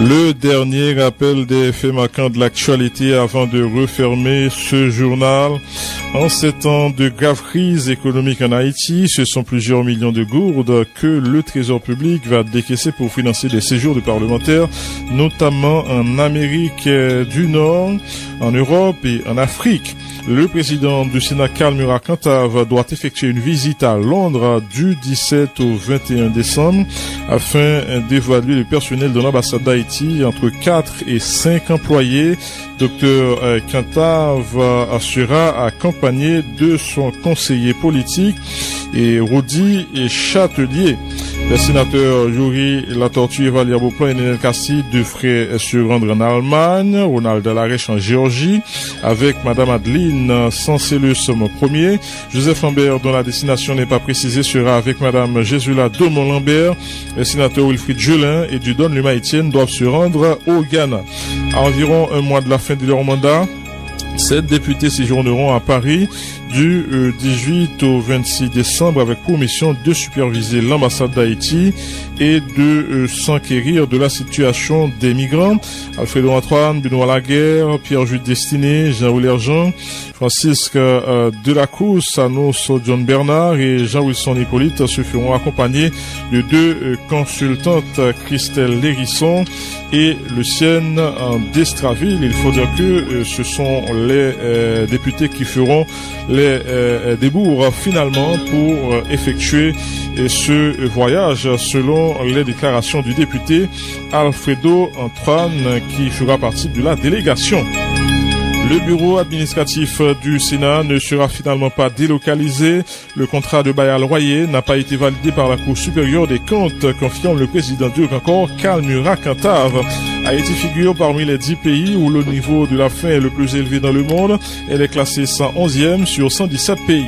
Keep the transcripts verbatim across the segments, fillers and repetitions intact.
Le dernier rappel des faits marquants de l'actualité avant de refermer ce journal. En ces temps de grave crise économique en Haïti, ce sont plusieurs millions de gourdes que le Trésor public va décaisser pour financer des séjours de parlementaires, notamment en Amérique, euh, du Nord, en Europe et en Afrique. Le président du Sénat, Carl Murat Cantave, doit effectuer une visite à Londres du dix-sept au vingt et un décembre afin d'évaluer le personnel de l'ambassade d'Haïti, entre quatre et cinq employés. Docteur, euh, Cantave, euh, sera accompagné de son conseiller politique, et Rody Châtelier. Les sénateurs Youri Latortue et Valère Beauplan et Nenel Cassy devraient se rendre en Allemagne, Ronald Larèche en Géorgie, avec Madame Adeline Sancelus premier. Joseph Lambert, dont la destination n'est pas précisée, sera avec Madame Jesula Domon Lambert. Les sénateurs Wilfrid Gelin et Dieudonne Luma Etienne doivent se rendre au Ghana. À environ un mois de la fin de leur mandat, sept députés séjourneront à Paris du, euh, dix-huit au vingt-six décembre avec pour mission de superviser l'ambassade d'Haïti et de, euh, s'enquérir de la situation des migrants. Alfredo Antoine, Benoît Laguerre, Pierre-Jude Destiné, Jean Oler Jean, Francisque, euh, Delacroix, Sanos John Bernard et Jean-Wilson Hippolyte se feront accompagner de deux, euh, consultantes, Christelle Lérisson et Lucienne, euh, Destraville. Il faut dire que, euh, ce sont les, euh, députés qui feront les, euh, débours finalement pour, euh, effectuer, euh, ce voyage, selon les déclarations du député Alfredo Antoine, qui fera partie de la délégation. Le bureau administratif du Sénat ne sera finalement pas délocalisé. Le contrat de bail à loyer n'a pas été validé par la Cour supérieure des comptes, confirme le président du Haut Conseil, Carl Murat Cantave. Haïti figure parmi les dix pays où le niveau de la faim est le plus élevé dans le monde. Elle est classée cent onzième sur cent dix-sept pays.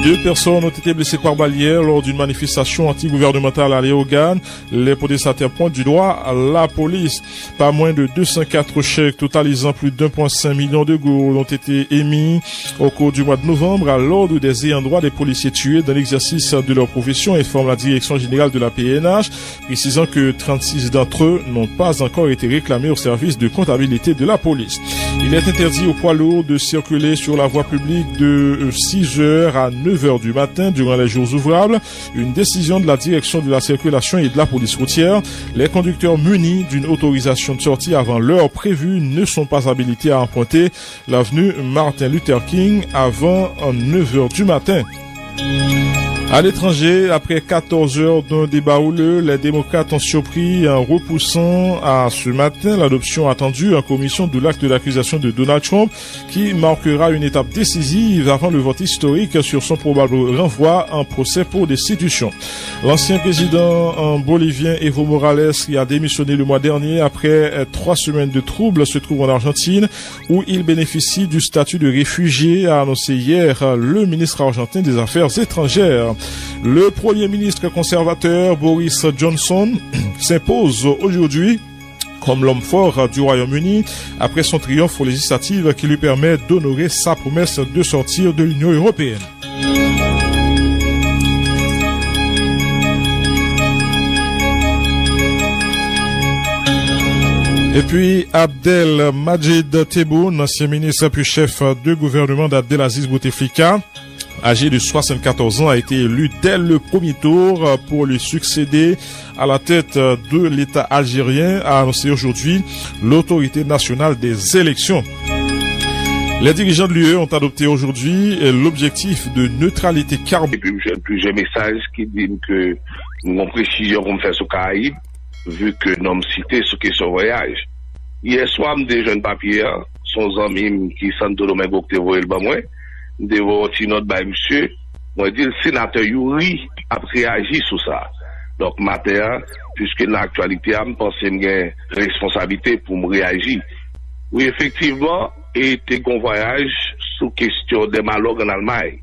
Deux personnes ont été blessées par balle hier lors d'une manifestation anti-gouvernementale à Léogâne. Les protestataires pointent du doigt la police. Pas moins de deux cent quatre chèques totalisant plus d'un point cinq million de gourdes ont été émis au cours du mois de novembre à l'ordre des ayants droit des policiers tués dans l'exercice de leur profession, informe la Direction générale de la P N H, précisant que trente-six d'entre eux n'ont pas encore été réclamés au service de comptabilité de la police. Il est interdit aux poids lourds de circuler sur la voie publique de, euh, six heures à neuf heures du matin durant les jours ouvrables. Une décision de la Direction de la circulation et de la police routière. Les conducteurs munis d'une autorisation de sortie avant l'heure prévue ne sont pas habilités à emprunter l'avenue Martin Luther King avant neuf heures du matin. À l'étranger, après quatorze heures d'un débat houleux, les démocrates ont surpris en repoussant à ce matin l'adoption attendue en commission de l'acte d'accusation de Donald Trump, qui marquera une étape décisive avant le vote historique sur son probable renvoi en procès pour destitution. L'ancien président, euh, bolivien Evo Morales, qui a démissionné le mois dernier après, euh, trois semaines de troubles, se trouve en Argentine, où il bénéficie du statut de réfugié, a annoncé hier, euh, le ministre argentin des Affaires étrangères. Le premier ministre conservateur Boris Johnson s'impose aujourd'hui comme l'homme fort du Royaume-Uni après son triomphe aux législatives qui lui permet d'honorer sa promesse de sortir de l'Union européenne. Epi Abdel Majid Tebboune, ansyen minis epi chèf de gouvènman d'Abdelaziz Bouteflika, âgé de soixante-quatorze ans, a été élu dès le premier tour pour lui succéder à la tête de l'État algérien, a annoncé aujourd'hui l'Autorité nationale des élections. Les dirigeants de l'U E ont adopté aujourd'hui l'objectif de neutralité carbone. Epi m jwenn plizyè mesaj ki di m ke m gon presizyon pou m fè sou Karayib, vi ke non m site sou kesyon vwayaj. Yè swa m te jwenn papye a, se yon zanmi m ki Santo Domingo ki te voye l ban mwen. M te voye yon ti nòt bay misye. Mwen di l, Senatè Youri ap reyaji sou sa. Donk, maten an, piske nan aktyalite a, m panse m gen responsablite pou m reyaji. Wi, efektivman, e te gon vwayaj sou kesyon dè malòg ann Almay.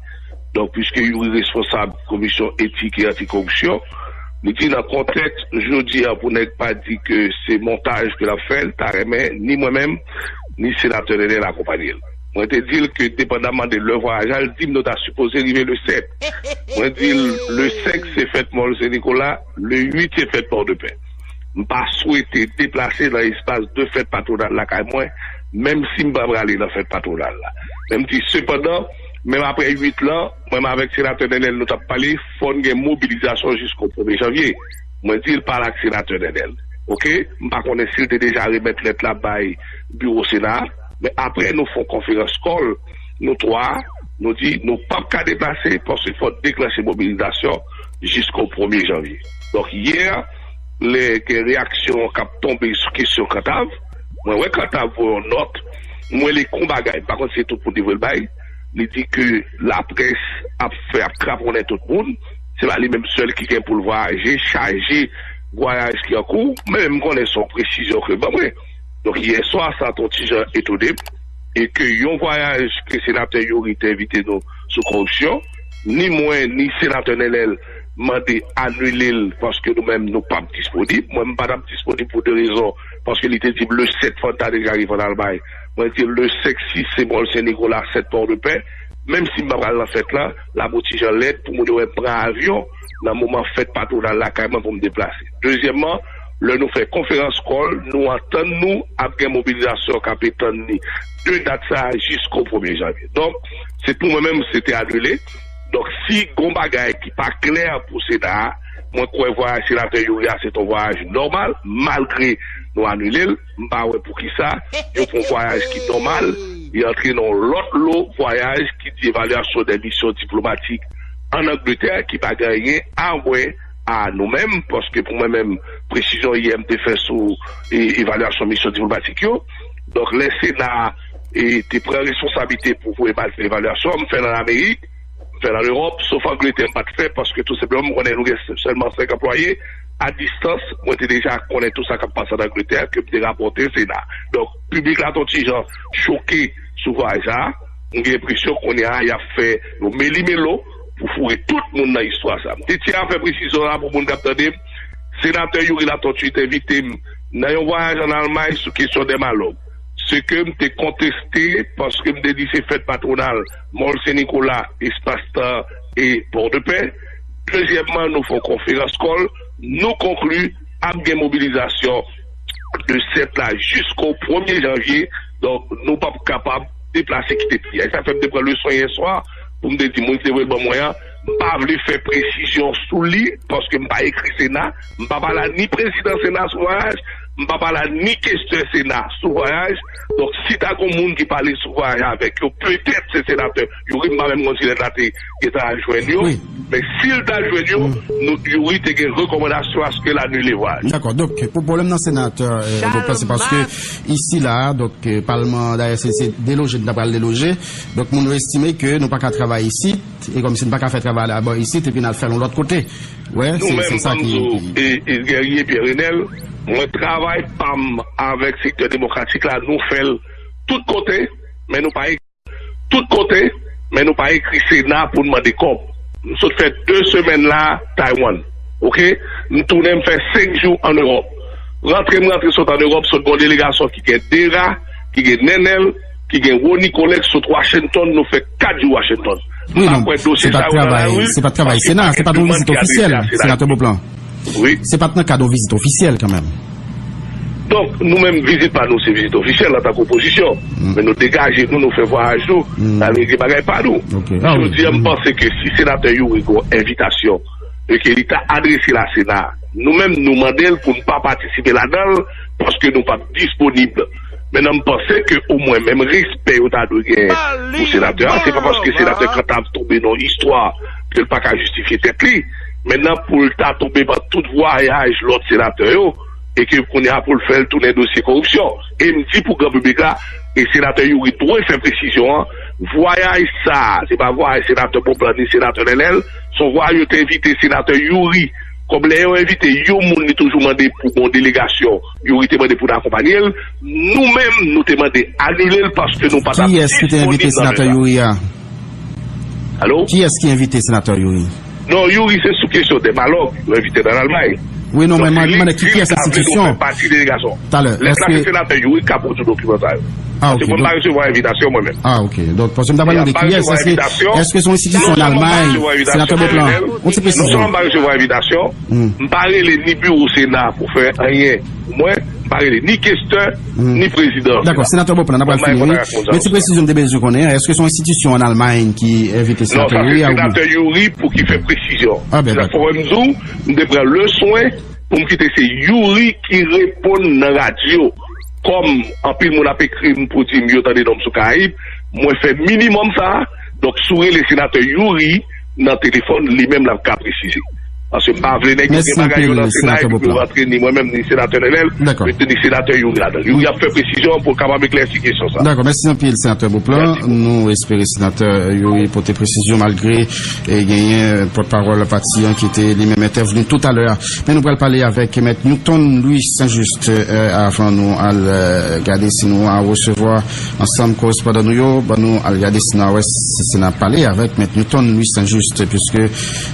Donk, piske Youri responsab Komisyon Etik e Antikoripsyon, li di nan kontèks jodi a pou nèg pa di ke se montaj ke l ap fè, l ta renmen ni mwen menm, ni senatè Nenel akonpanye l. Mwen te di l ke depandaman de lè vwayaj la, l di m nou ta sipoze rive le sèt. Mwen di l le senk se fèt Mòn Sen Nikola, le uit se fèt Pòdepè. M pa swete deplase nan espas de fèt patwonal lakay mwen, menm si m pa prale nan fèt patwonal la. Men m di, sepandan, menm apre uit lan, mwen menm avèk senatè Nènèl nou t ap pale, fò n gen mobilizasyon jisko premye janvye. Mwen di l pale ak senatè Nènèl. Oke? M pa konnen si l te deja remèt lèt la bay biwo Sena a, men apre nou fè yon konferans kòl, nou twa, nou di nou p ap ka deplase paske fò n deklanche mobilizasyon jisko premye janvye. Donk, yè, lè gen reyaksyon k ap tonbe sou kesyon Kantav, mwen wè Kantav voye yon nòt, mwen li kon bagay, m pa konn si se tout moun li voye l bay, li di ke laprès ap fè, ap kraponnen tout moun, se pa li menm sèl ki gen pou l vwayaje, chaje vwayaj ki an kou, men m konnen se yon presizyon ke l ban mwen. Donk, yè swa, sa t yon ti jan etone m, e ke yon vwayaj ke senatè Youri te envite nou sou koripsyon, ni mwen, ni senatè Nènèl mande anile l, paske nou menm, nou p ap disponib. Mwen, m pa t ap disponib pou de rezon, paske li te di m le sèt, fò n ta deja rive ann Almay. Mwen di l le senk, sis, se Mòl Sen Nikola, sèt Pòdepè. Menm si m pa pral nan fèt la, l ap yon ti jan lèd pou moun yo wè m pran avyon nan moman fèt patwonal lakay mwen pou m deplase. Dezyèmman, lè nou fè konferans kòl, nou antann nou ap gen mobilizasyon k ap etann li de dat sa a jisko premye janvye. Donk, se pou mwen menm, se te anile. Donk, si gon bagay ki pa klè pou Sena a, mwen kwè vwayaj senatè Youri a se t yon vwayaj nòmal, malgre nou anile l. M pa wè poukisa yo pran yon vwayaj ki nòmal, li antre nan yon lòt lo vwayaj ki di evalyasyon de misyon diplomatik ann Angletè, ki pa gen anyen a wè a nou menm, paske pou mwen menm, presizyon yè m te fè sou e, evalyasyon misyon diplomatik yo. Donk, lè Sena a e, te pran responsablite pou voye m al fè evalyasyon, m fè l ann Amerik, m fè l ann Ewòp, sof Angletè m pa t fè, paske tou senpleman m konnen nou gen sèlman senk anplwaye. A distans, mwen te deja konnen tout sa k ap pase ann Angletè, ke m te rapòte Sena. Donk, piblik la t yon ti jan choke sou vwayaj sa a. M gen enpresyon kounye a, y ap fè yon meli melo pou foure tout moun nan istwa sa a. M te tyen a fè presizyon la pou moun k ap tande m. Senatè Youri Latortue te envite m nan yon vwayaj ann Almay sou kesyon dè malòg. Se ke m te konteste, paske m te di se fèt patwonal, Mòl Sen Nikola, Espas Tan e Pòdepè. Dezyèmman, nou fè yon konferans kòl, nou konkli ap gen mobilizasyon de sèt la jisko premye janvye. Donk, nou p ap kapab deplase kite peyi a. E sa fè m te pran leson yè swa pou m te di moun ki te voye l ban mwen an, m pa vle fè presizyon sou li, paske m pa ekri Sena, m pa pale a ni prezidan Sena sou vwayaj, m pa pale a ni kestè Sena sou vwayaj. Donk, si ta gon moun ki pale sou vwayaj avèk yo, petèt se senatè Youri, m pa menm konn si lèt la te gentan al jwenn yo. Wi. Men si l ta jwenn yo, nou, Youri te gen rekòmandasyon aske l anile vwayaj. Dakò. Donk, pou pwoblèm nan senatè, euh, Charles Boplin, se paske isi la, donk, euh, palman, dayè, se, se deloje, nou ta pral deloje. Donk, moun yo estime ke nou pa ka travay isit, e kòmsi nou pa ka fè travay la bò isit, epi n al fè l yon lòt kote. Wè, nou se, menm, se sa ki, ki e, e, Guerrier Pierre Renel, mwen travay pa m avèk sektè demokratik la, nou fè l tout kote, men nou pa tout kote, men nou pa ekri Sena pou n mande kòb. M sot fè de semèn la Taiwan. Oke? M tounen, m fè senk jou ann Ewòp. Rantre m rantre sot ann Ewòp, sot gon delegasyon ki gen Dera, ki gen Nènèl, ki gen Rony Colin, ki sot Washington, nou fè kat jou Washington. M pa kwè dosye sa yo nan lari, se pa t travay Sena, se pa t yon vizit ofisyèl, senatè Boplin. Wi. Se pa t nan kad yon vizit ofisyèl kanmenm. Donk, nou menm, vizit pa nou, se vizit ofisyèl antanke opozisyon. Men nou degaje nou, nou fè vwayaj nou, n al regle bagay pa nou. Jodi a, m panse ke si senatè Youri gen yon envitasyon e ke li ta adrese l a Sena, nou menm, nou mande l pou n pa patisipe ladan l, paske nou p ap disponib. Mentnan, m panse ke omwen menm respè yo ta dwe gen pou senatè a. Se pa paske senatè Kantav tonbe nan yon istwa ke l pa ka jistifye tèt li. Mentnan, pou l ta tonbe ban tout vwayaj lòt senatè yo, e ke kounye a pou l fè l tounen dosye koripsyon. E m di pou gran piblik la, e senatè Youri dwe fè presizyon an, vwayaj sa a, se pa vwayaj senatè Boplin ni senatè Nènèl, se yon vwayaj yo te envite senatè Youri. Kòm lè yo envite yon moun, li toujou mande pou gon delegasyon, Youri te mande pou n akonpanye l. Nou menm, nou te mande anile l paske nou pa t ap disponib nan lè sa. Kiyès ki te envite senatè Youri a? Alo? Kiyès ki envite senatè Youri? Non, Youri, se sou kesyon dè malòg, yo envite l ann Almay. Wi, non, men mwen mande ki kiyès enstitisyon? Talè, lè sa se senatè Youri k ka pwodui dokiman sa yo. Ah, ok. Paske mwen pa resevwa envitasyon mwen menm. Ah, ok. Donk, paske m ta pral mande kiyès, èske èske se yon enstitisyon an Almay, senatè Beauplan? Yon ti presizyon. Non sèlman m pa resevwa envitasyon, m pa rele ni biwo Sena pou fè anyen. Mwen, m pa rele ni kestè, ni prezidan. Dakò, senatè Beauplan, n ap pral fini, wi. Men ti presizyon m te bezwen konnen, èske se yon enstitisyon an Almay ki envite senatè Youri a oubyen? Non, sa se senatè Youri pou ki fè presizyon. Ah, ben, dakò. Fò m di w, m te pran le swen pou m kite se Youri ki reponn nan radyo. Kòm anpil moun ap ekri m pou di m yo tande non m sou Karayib, mwen fè minimòm sa a. Donk, si w rele senatè Youri nan telefòn, li menm l ap ka presize. Paske m pa vle nèg yo gen bagay yo nan Sena epi pou yo rantre ni mwen menm, ni senatè Nenel, ni senatè Youri ladan l. Youri ap fè presizyon pou l kapab eklèsi kesyon sa a. Dakò, mèsi anpil, senatè Beauplan. Nou espere senatè Youri pote presizyon malgre e genyen pòtpawòl pati an ki te li menm entèvni toutalè a. Men nou pral pale avèk mèt Newton Louis Saint-Just, eh, avan nou al, eh, gade si nou a resevwa ansanm korespondan nou yo. Ban nou al gade si nou a wè si se n a pale avèk mèt Newton Louis Saint-Just, piske,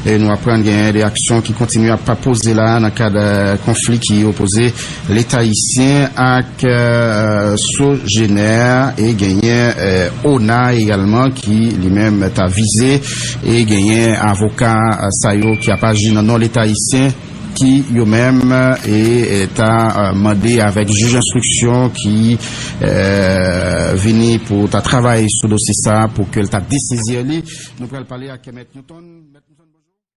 eh, nou aprann genyen de aksyon ki kontinye ap poze la nan kad, eh, konfli ki opoze Leta ayisyen ak, eh, Sogener, e genyen, eh, ona egalman ki li menm ta vize, e genyen avoka, eh, sa yo ki ap aji nan non Leta ayisyen ki yo menm, eh, e, eh, ta, eh, mande avèk jij enstriksyon ki, eh, vini pou ta travay sou dosye sa pou ke l ta desezi li. Nou pral pale ak mèt Newton.